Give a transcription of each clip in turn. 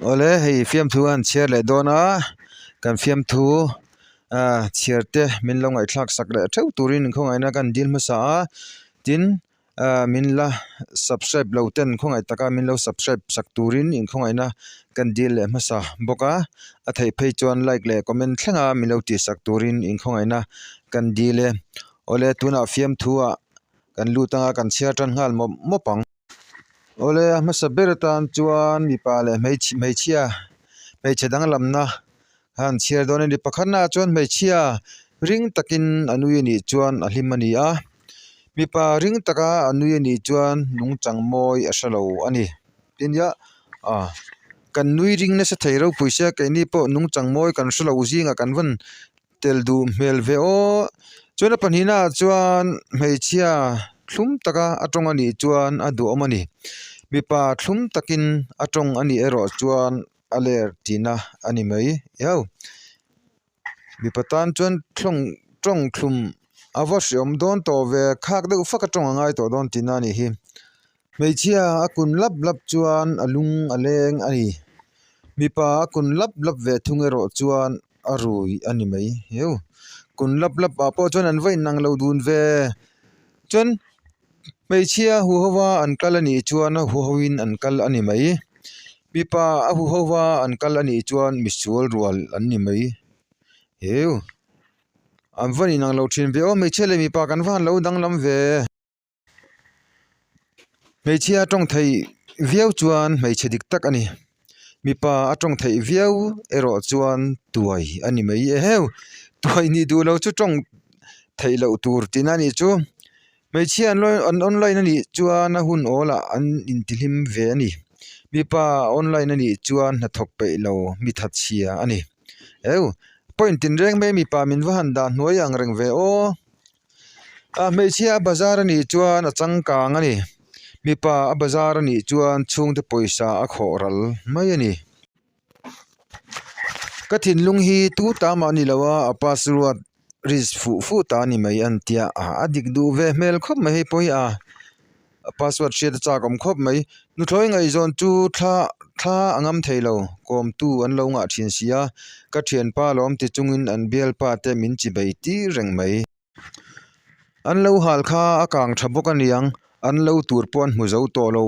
Awle hei fiamthu a han chhiar leh dawn a kan fiamthu ah chhiar te min lo ngaihthlak sak leh theuh turin khawngaihna kan dil hmasa a tin ah min la subscribe lo ten khawngaih taka min lo subscribe sak turin inkhawngaihna kan dil leh hmasa bawk a a theih phei chuan like leh comment thlenga min lo tih sak turin inkhawngaihna kan dil e awle tunah fiamthu ah kan lut anga kan chhiar tan nghal mawp mawp ang. Awle a hmasa ber atan chuan mipa leh hmeichhia hmeichhe danglamna a han chhiar dawn a ni. Pakhatnaah chuan hmeichhia ring takin a nui anih chuan a hlim a ni a, mipa ring taka a nui anih chuan nungchang mawi a hre lo a ni. Tin nia ah kan nui ring nasa thei ropui sia keini pawh nungchang mawi kan hre lo zingah kan vawn tel duh hmel ve aw. Chuan a pahnihna ah chuan hmeichhia thlum taka a tawng anih chuan a duhawm a ni. Mipa thlum takin a tawng anih erawh chuan a ler tihna a ni mai iau. Mipa tan chuan thlawng tawng thlum a va hreawm dawn tawh ve khak deuh fak a tawng a ngai tawh dawn tihna a nih hi. Hmeichhia a kun lap lap chuan a lung a leng a ni. Mipa a kun lap lap ve thung erawh chuan a rui a ni mai heu. Kun lap lap ah pawh chuan an va inang lo dun ve. Chuan hmeichhia a huho a an kal a nih chuan a huho in an kal a ni mai. Mipa a huho a an kal a nih chuan misual rual an ni mai heu. An va inang lo thin ve aw hmeichhia leh mipa kan va han lo danglam ve. Hmeichhia a tawng theih viau chuan hmeichhe dik tak a ni. Mipa a tawng theih viau erawh chuan tuai a ni mai eheu. Tuai nih duh lo chu tawng theih loh tur tihna a nih chu. Hmeichhia an an online a nih chuan a hun awl ah an intihlim ve a ni. Mipa online a nih chuan hnathawk peih lo mi thatchhia a ni. Heu point tinreng mai mipa min va han dah hnuai ang reng ve aw. Ah hmeichhia a bazar a nih chuan a changkang a ni mipa a bazar a nih chuan chhungte pawisa a khawh ral mai a ni. Ka thinlung hi tu ta mah ni lo a a password risk fuh fuh ta a ni mai an tia ah a dik duh ve hmel khawp mai hei pawh hi a password hriat a chak awm khawp mai. Nuthlawi ngaihzawn chu thla thla a ngam thei lo kawmtu an lo ngah thin si a ka thianpa lawm ti chungin an bialpa te min chi bei tir reng mai. An lo hal kha a kang tha bawk a niang an lo tur pawh an hmu zo tawh lo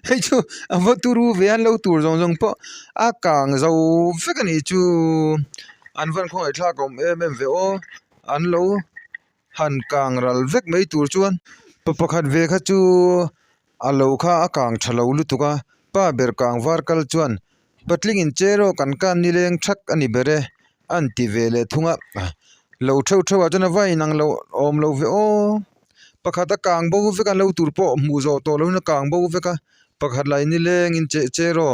hei chu a va turu ve a an lo tur zawng zawng pawh a kang zo vek a nih chu an van khawngaih thlak awm em em ve aw an lo han kang ral vek mai tur chuan pa pakhat ve kha chu a lo kha a kang tha lo lutuk a pa ber kang var kal chuan patling in chair aw kan kan nileng thak a ni ber e an ti ve leh thung a lo theuh theuh ah chuan a va inang lo awm lo ve aw pakhat a kang bo vek a lo tur pawh hmuh zawh tawh loin a kang bo vek a pakhat lah in nileng in che chair aw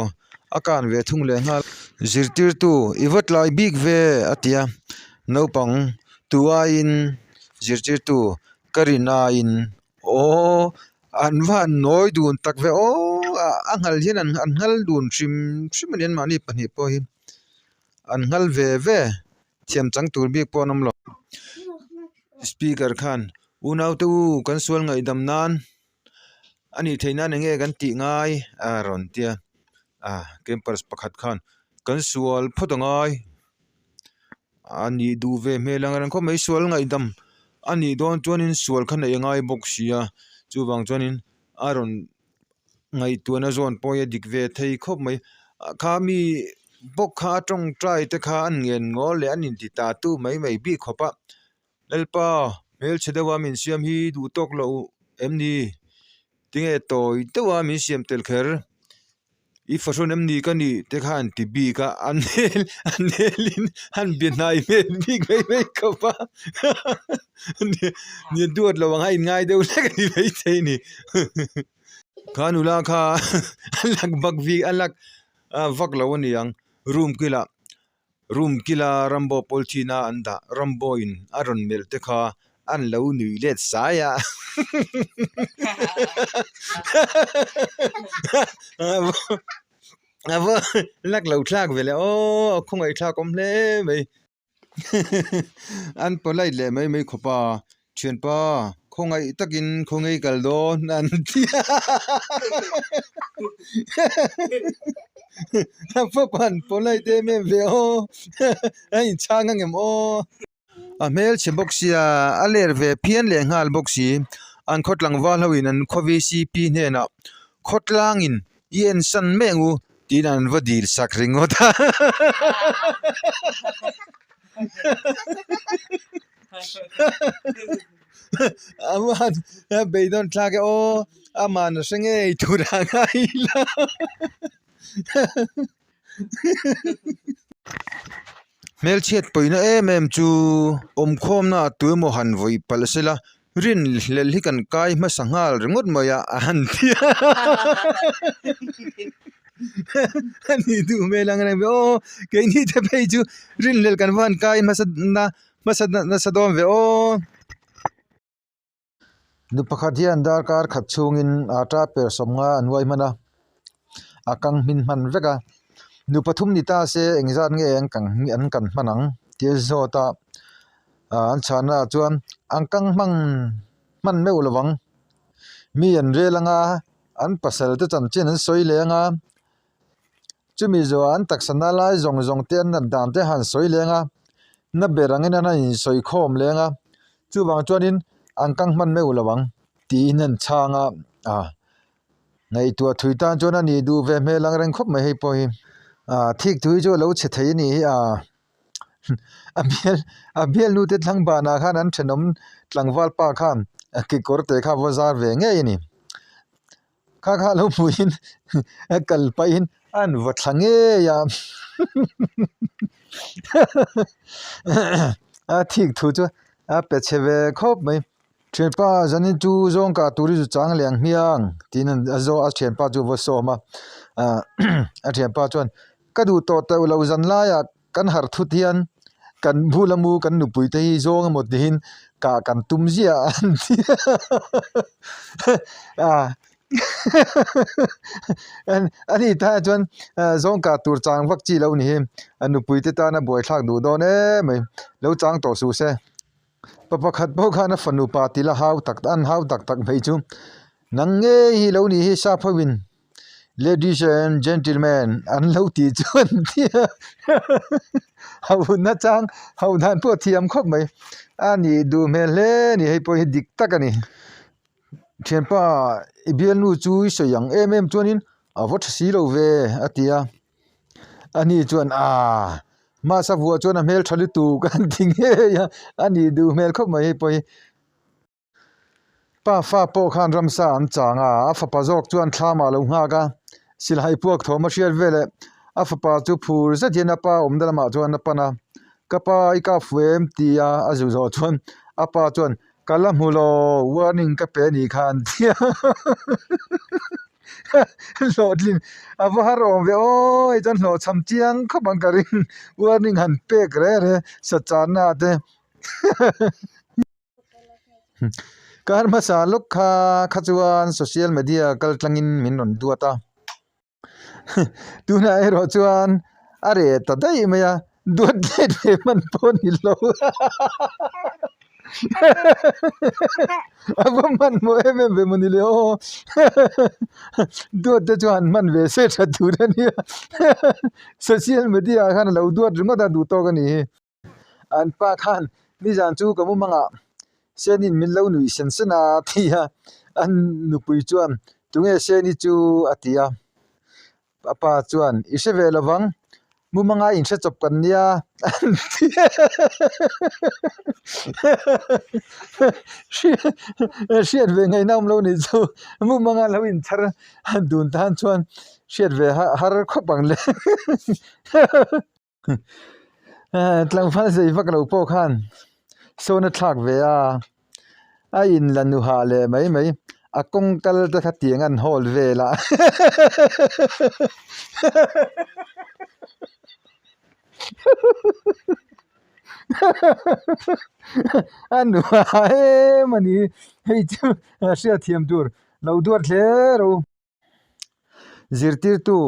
a kan ve thung leh nghal zirtirtu i va tlai bik ve a ti a naupang tu aiin zirtirtu ka rin aiin aw an va han nawi dun tak ve aw a nghal hian an nghal dun hrim hrim a ni anmahni pahnih pawh hi an nghal ve ve thiam chang tur bik pawh an awm lo speaker khan unaute u kan sual ngaihdam nan a nih theih nan enge kan tih ngai a rawn tia a campus pakhat khan kan sual phawt a ngai a nih duh ve hmel ang reng khawp mai sual ngaihdam a nih dawn chuanin sual kha neih a ngai bawk si a chuvang chuanin a rawn ngaihtuahna zawn pawh hi a dik ve thei khawp mai kha mi bawk kha a tawngtai te kha an ngen ngawl leh an inti ta tu mai mai bik khawp a Lalpa hmelchhe deuha min siam hi duh tawk loh em ni? Tinge tawi deuha min siam tel kher? I fahrawn em ni ka nih te kha an ti bik a, an hel an helin an bia hnai hmel bik mai mai khawp a ni duat lo ang a inngai deuh hlek a ni maithei a ni. Kha nula kha a lak bak bik a lak vak lo a ni ang room kilah. Room kila Rambo polythene a an dah Rambo in a rawn melh te kha an lo nuih let sai a a va lak lo thlak ve le aw a khawngaih thlak awm hle mai an polite leh mai mai khawp a thianpa khawngaih takin khawngaih kal dawn an ti a. A fapa an polite em em ve aw a inchhang ang em aw. A hmelchhe bawk sia a ler ve phian leh nghal bawk si. An khaw tlangval ho in an khaw VCP hnenah khawtlangin i ensan mai ang u tiin an va dil sak ringawt a. Aman a beidawn thlak e aw aman a hre ngei tur a ngai ila hmelchhiat pawina em em chu awmkhawmna ah tu emaw han vawi palh sela rinhlelh hi kan kai hmasa nghal ringawt mai a a han ti a a nih duh hmel ang reng ve aw keini te phei chu rinhlelh kan va han kai hmasa na hmasa nasa dawn ve aw. Nu pakhat hian darkar khat chhungin ata per sawmnga an uai hman a, a kang hmin hman vek a. Nu pathum ni ta se engzat nge an kang an kan hman ang tih a zawt a, an chhahna ah chuan an kang hmang hman meuh lo ang. Mi an rel anga an pasal te chanchin an sawi leh anga. Chumi zawhah an taksa na lai zawng zawng te an nat dan te han sawi leng a, na ber angin an han insawi khawm leng a, chuvang chuanin an kang hman meuh lo ang tiin an chhang a, ah ngaihtuah thui tan chuan a nih duh ve hmel ang reng khawp mai hei pawh hi, ah thik thui chu a lo chhe thei a nih hi ah a bial a bialnu te thlang banah khan an thenawm tlangval pa khan kekawr te kha va zar ve ngei a ni. Kha kha lo hmuhin a kal pahin a han vaw thla ngei a a thik thu chu a pe chhe ve khawp mai. Thianpa zanin chu zawng kah tur i zu chang leh ang hmiang tiin a zawh a thianpa chu a va sawm a a thianpa chuan ka duh tawh teuh lo zan laiah Kan harh thut hian kan bula mu kan nupui te hi zawng emaw tihin kah kan tum ziah a an ti a a ni ta chuan zawng kah tur chang vak chi lo ni hi a nupui te tana buaithlak duh dawn em mai lo chang tawh suh se. Pa pakhat pawh khan a fanu pa tila hau tak an hau tak tak mai chu nang ngei hi lo nih hi sap ho in. Ladies and gentlemen an lo tih chuan ho nachang ho dan pawh thiam khawp mai a nih duh hmel hle a ni hei pawh hi dik tak a ni thianpa i bialnu chu i sawi ang em em chuanin a va tha si lo ve a ti a ani chuan aaa mahse a vuah chuan a hmeltha lutuk an ti ngei a a nih duh hmel khawp mai hei pawh hi. Pa fa pawh khan ramsa an chang a, a fapa zawk chuan thlamah a lo nghak a, silhai puak thawm a hriat veleh a fapa chu phur zet hian a pa awmna lamah chuan a pan a, Ka pa i kap fu em? ti a a zu zawh chuan a pa chuan Ka la hmu lo, warning ka pe anih kha an ti a hlawhtlin a va har awm ve aw hei chuan hlawhchham chiang khawp ang ka ring warning han pek reh reh sachanna te. Kar hmasa lawk kha kha chuan social media kal tlangin min rawn duat a, tunah erawh chuan a reh ta daih mai a, duat let ve hman pawh a ni lo a va hmanhmawh em em ve maw ni le aw duat te chuan han hman ve se tha tur a nia social media ah khan a lo duat ringawt a duh tawk a nih hi. An pa khan nizan chu ka mumangah Seni'n min lo nuih sen sen a ti a, an nupui chuan tunge Seni chu a ti a, a pa chuan i hre ve lovang mumanga inhre chawp kan nia an ti a hriat ve ngaihna awm lo nih chu mumanga lo inchhar dun tan chuan hriat ve har khawp ang le. Tlangval zei vak lo pawh khan sawn a thlak ve a, a in la nu hah leh mai mai, a kawng kal te kha tiang an hawl vel a a nu hah em a ni hei chu hriatthiam tur lo duat hle ro. Zirtirtu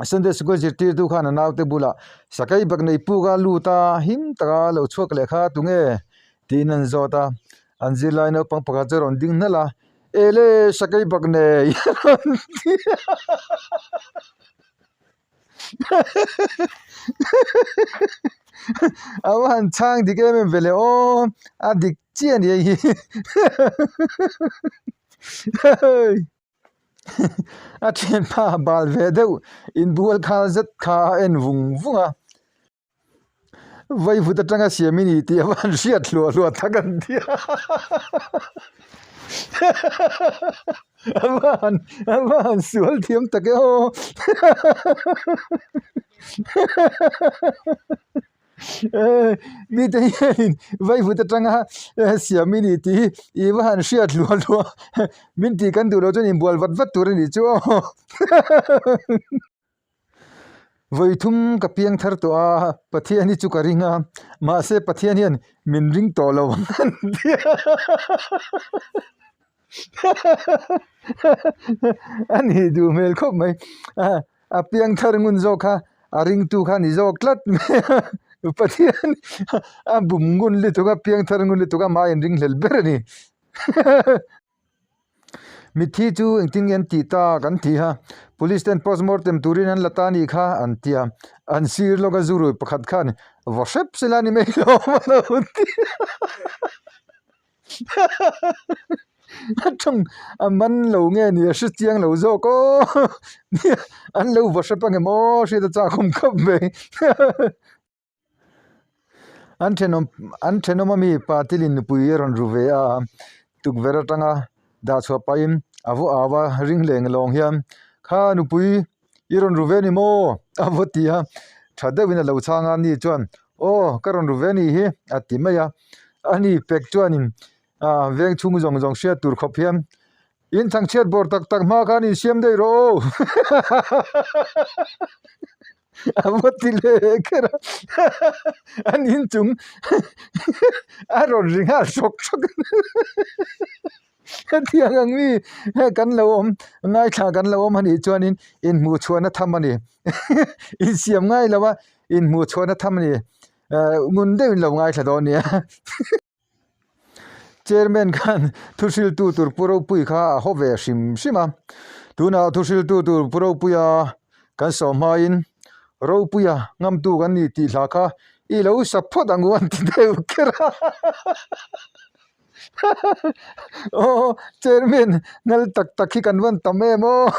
Sunday School zirtirtu khan a naute bulah sakei bak nei puk a lut a him taka lo chhuak leh kha tunge tiin an zawt a an zirlai naupang pakhat chu a rawn ding hnalh a ele sakei bak nei a rawn ti a. A va han chhang dik em em ve le aw, a dik chiah a ni hei hi. A thianpa bal ve deuh inbual khal zet kha a en vung vung a. Vaivut atanga siam i ni tih a van hriat hluah hluah tak an ti a A va han a va han sual thiam tak e aw Mite hianin vaivut atanga siam i ni tih hi i va han hriat hluah hluah min tih kan duh loh chuan inbual vat vat tur a nih chu aw. Vawi thum ka piang thar tawh a, Pathian hi chu ka ring a, mahse Pathian hian min ring tawh lo ang an ti a. A nih duh hmel khawp mai, a piang thar ngun zawk kha a ringtu kha a ni zawk tlat mai a, Pathian a bum ngun lutuk a, piang thar ngun lutuk a, amah a inringhlel ber a ni. Mitthi chu engtin nge an tih ta kan ti a, police ten postmortem turin an la ta anih kha an ti a, an sir lawk a zurui pakhat khan vaw hrep sela a ni mai lo a lo ti a, a tawng a man lo nge ni a hre chiang lo zawk aw an lo vaw hrep ang em aw hriat a chak awm khawp mai. An thenawm an thenawm ami patilin nupui a rawn ru ve a, tukverh atanga dah chhuah pahin a vaw au a ring leng lawng hian kha nupui i rawn ru ve ni maw a vaw ti a, tha deuhin a lo chhang a ani chuan aw ka rawn ru ve anih hi a ti mai a, ani pek chuanin ah veng chhung zawng zawng hriat tur khawp hian In thangchhiat bawr tak tak hma khan insiam daih rawh aw. A va ti leh kher a, an inchung a rawn ri nghal hrawk hrawk a. Hetiang ang mi kan lo awm, ngaithla kan lo awm anih chuanin inhmuh chhuahna tham a ni. Insiam ngai lo a, inhmuh chhuahna tham a ni. Ngun deuhin lo ngaithla dawn nia. Chairman khan thu hriltu tur pu ropui kha a haw ve hrim hrim a, tunah thu hriltu tur pu ropuia kan sawm hmain ropuia ngamtu kan ni tih hla kha i lo sa phawt ang u an ti deuh kher a aw chairman nal tak tak hi kan van tam em aw.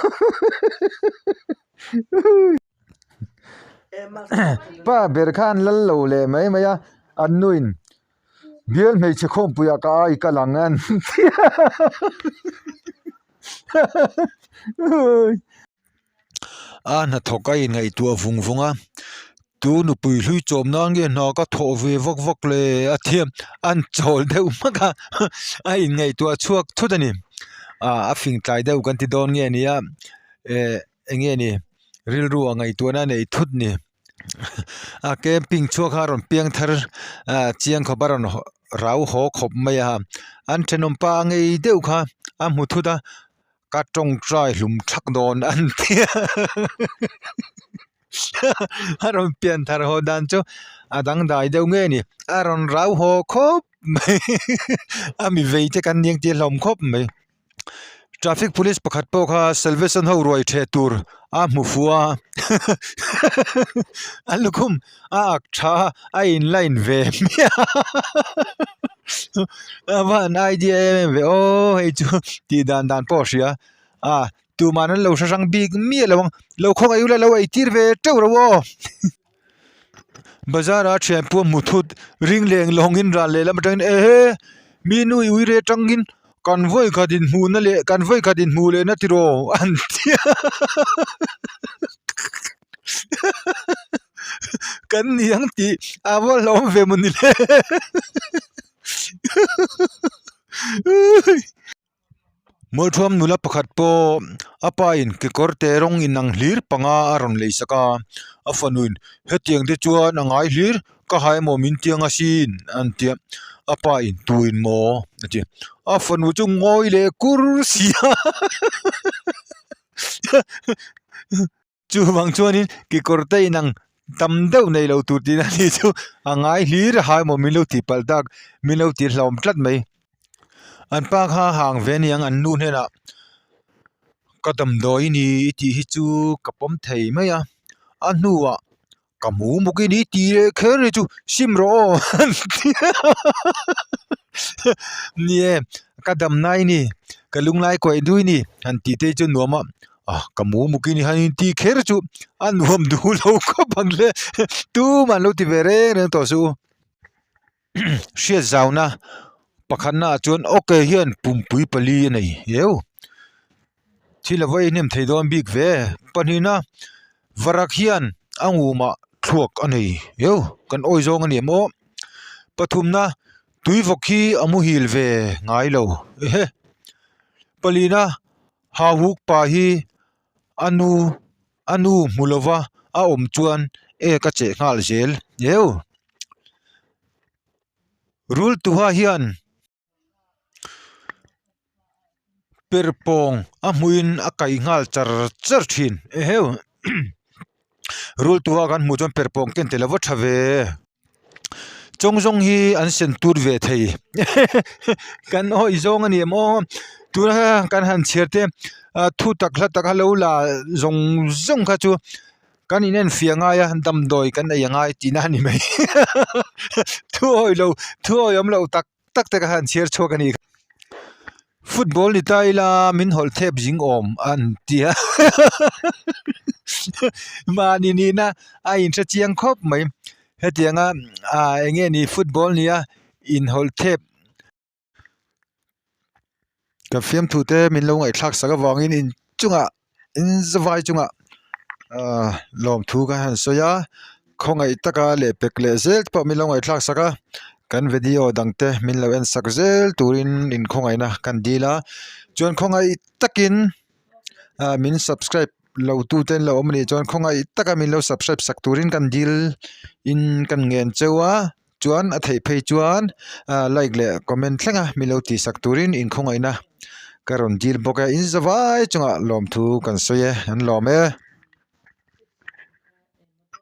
Pa ber khan lal lo leh mai mai a an nuin Bial hmeichhe khawmpuiah ka ai kal ang an ti a. A hnathawk a inngaihtuah vung vung a, tu nupui hlui chawm nan nge hna ka thawh ve vak vak le a ti a, an chawl deuh hmak a, a inngaihtuah chhuak thut a ni. A fing tlai deuh kan ti dawn nge nia, eh eng nge ni rilru a ngaihtuahna a nei thut ni. A camping chhuak kha a rawn piang thar ah chiang khawp a rawn rau haw khawp mai a an thenawm pa a ngei deuh kha a hmu thut a ka tawngtai hlum thak dawn an ti a a rawn pian thar haw dan chu a dangdai deuh nge ni a rawn rau haw khawp mai a mi vei te kan ning tih a hlawm khawp mai. Traffic police pakhat pawh kha salvation ho ruai theh tur a hmu fuh a a lukhum a ak tha a a in line ve hmiah a a va han idea em em ve aw hei chu tih dan dan pawh a hria a tuman an lo hre hrang bik miah lo ang lo khawngaih ula lo eitir ve teuh ro aw. Bazar a thian pawh hmu thut ring leng lawngin ral lehlam atangin ehe mi nu i uire atangin kan vawi khat inhmuhna leh kan vawi khat inhmuh lehna tiraw an ti a kan ni ang tih a va hlawm ve maw ni le. Mualthuam nula pakhat pawh a pa in kekawr te rawng inang hlir panga a rawn lei sak a, a fanuin hetiang te chuan a ngai hlir ka ha emaw min ti ang asin an ti a, a pa in tuin maw a ti a, a fanu chu ngawi leh kur si a Chuvang chuanin kekawr te inang tam deuh nei lo tur tihna a nih chu a ngai hlir a ha emaw min lo tih palh tak min lo tih hlauhawm tlat mai. An pa kha hang ve aniang an nu hnenah ka damdawi i ni i tih hi chu ka pawm thei mai a. A hnuah ka hmu muk i ni tih leh kher hi chu sim rawh aw an ti a ni e ka dam nai ni ka lunglai kuaih dui ni han tih te hi chu nuam a ah ka hmu muk i ni han intih kher chu a nuam duh lo khawp ang le tumah an lo ti ve reng reng tawh suh u hriat zauna pakhatna ah chuan awke hian pumpui pali a nei heu thil a va inhnem thei dawn bik ve pahnihna varak hian a ngumah thluak a nei heu kan awi zawng a ni em aw pathumna tuivawk hi a muhil ve ngai lo ehe palina hauhuk pa hi a nu a nu hmu lova a awm chuan ek a cheh nghal zel heu. Rultuha hian perhpawng a hmuhin a kaih nghal char char thin eheu Rultuha kan hmuh chuan perhpawng ken tel a va tha ve. Chawng zawng hi an sen tut ve thei kan awih zawng a ni em aw tuna kan han chhiar te thu tak hla tak a lo la zawng zawng kha chu kan in enfiah ngai a damdawi kan ei a ngai tihna a ni mai thu awih lo thu awih awm loh tak tak te kha han chhiar chhuak a ni. Football ni ta ila min hawlh thep zing awm an ti a mahni nihna a inhre chiang khawp mai hetianga ah eng nge ni football nia inhawlh thep ka fiamthu te min lo ngaihthlak sak avangin inchungah. In zavai chungah ahh lawmthu ka han sawi a khawngaih taka leh pek leh zel te pawh min lo ngaihthlak sak a kan video dang te min lo en sak zel turin in khawngaihna kan dil a chuan khawngaih takin ah min subscribe lo tu te an lo awm anih chuan khawngaih taka min lo subscribe sak turin kan dil in kan ngen cheu a. Chuan a theih phei chuan ah like leh comment thlenga mi lo tih sak turin inkhawngaihna ka rawn dil bawk e. In zavai chungah lawmthu kan sawi e, an lawm e.